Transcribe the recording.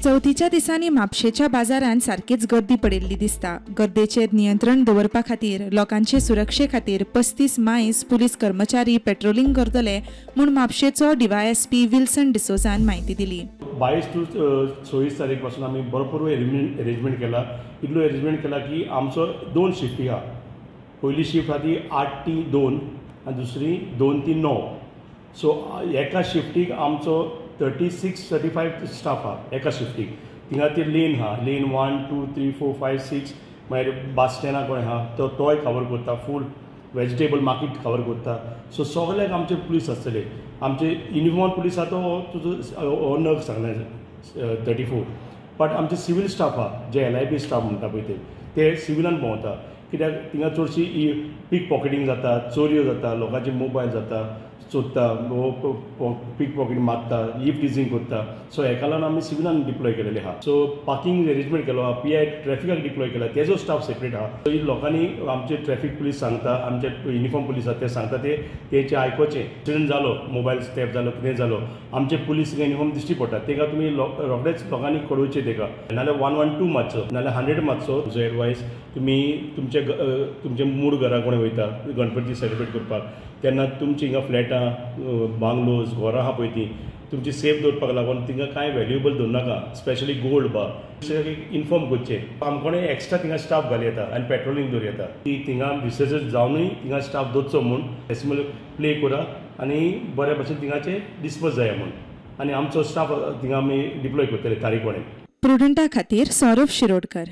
चवथीच्या दिसांनी म्हापशेच्या बाजारांत सारकीच गर्दी पडिल्ली दिसता. गर्देचेर नियंत्रण दवरपा खातीर लोकांचे सुरक्षे खातीर 35 मायज पुलीस कर्मचारी पेट्रोलिंग करतले म्हूण म्हापशेचो डीवायएसपी विल्सन डिसोजान म्हायती दिली. 22 टू 26 तारीख पासून आमी भरपूर एरेंजमेंट केला. इतलो एरेंजमेंट केला की आमचो 2 शिफ्टी आहा. पयली शिफ्ट आहा ती 8 ते 2 आनी दुसरी 2 ते 9. सो एका शिफ्टीक आमचो 36-35 स्टाफ आहा एका शिफ्टीक. थिंगा ती लेन आहा, लेन 1 2 3 4 5 6, मागीर बस स्टँडा कडेन आहा तो तोय कवर करता, फूल वेजिटेबल मार्केट कवर करता. सो सगल्याक आमचे पुलीस आसतले. आमचे युनिफॉर्म पुलीस आहा तो तुजो नग सांगलें 34, बट आमचे सिवील स्टाफ आहा जे LIB staff म्हणटा पळय ते सिविलान भोंवता. कित्याक थिंगा चडशी पीक पॉकेटींग जाता, चोरयो जाता, लोकांचे मोबायल जाता, चोरता, पीक पॉकेट मारता, if teasing करता. सो हेका लागून आमी सिविलान डिप्लॉय केलेले आहा. सो पार्किंग एरेंजमेंट केलो आहा, PI ट्रॅफिकाक डिप्लॉय केला, तेजो स्टाफ सेपरेट आहा. सो लोकांनी आमचे ट्रॅफीक पुलीस सांगता, आमचे युनिफॉर्म पुलीस आहा ते सांगता, ते तेंचे आयकोचें. एक्सिडंट जालो, मोबायल स्टेप जालो, कितें जालो, आमचे पुलीस युनिफॉर्म दिश्टी पडटा, तेका तुमी रोखडेच लोकांनी कळोवचें तेका. नाजाल्यार 112 मारचो, नाजाल्यार 100 मारचो. तुजो एडवायस, तुमी तुमचे तुमचे मूळ घरा कोण वयता गणपती सेलिब्रेट करपाक तेन्ना तुमची हिंगा फ्लॅटां, बांगलोज, घरां आहा पळय ती तुमची सेफ दवरपाक लागून थिंगा कांय व्हॅल्युएबल दवरनाका, स्पेशली गोल्ड बा इन्फॉर्म करचें. आमकोणे एक्स्ट्रा थिंगा स्टाफ घालूं येता आनी पेट्रोलिंग दवरूं येता. ती थिंगा रिसर्चर्स जावनूय थिंगा स्टाफ दवरचो म्हूण डेसिमल प्ले करा आनी बऱ्या भशेन थिंगाचे डिस्पर्स जाय म्हूण, आनी आमचो स्टाफ थिंगा आमी डिप्लॉय करतले तारीख. प्रुडंटा खातीर सौरभ शिरोडकर.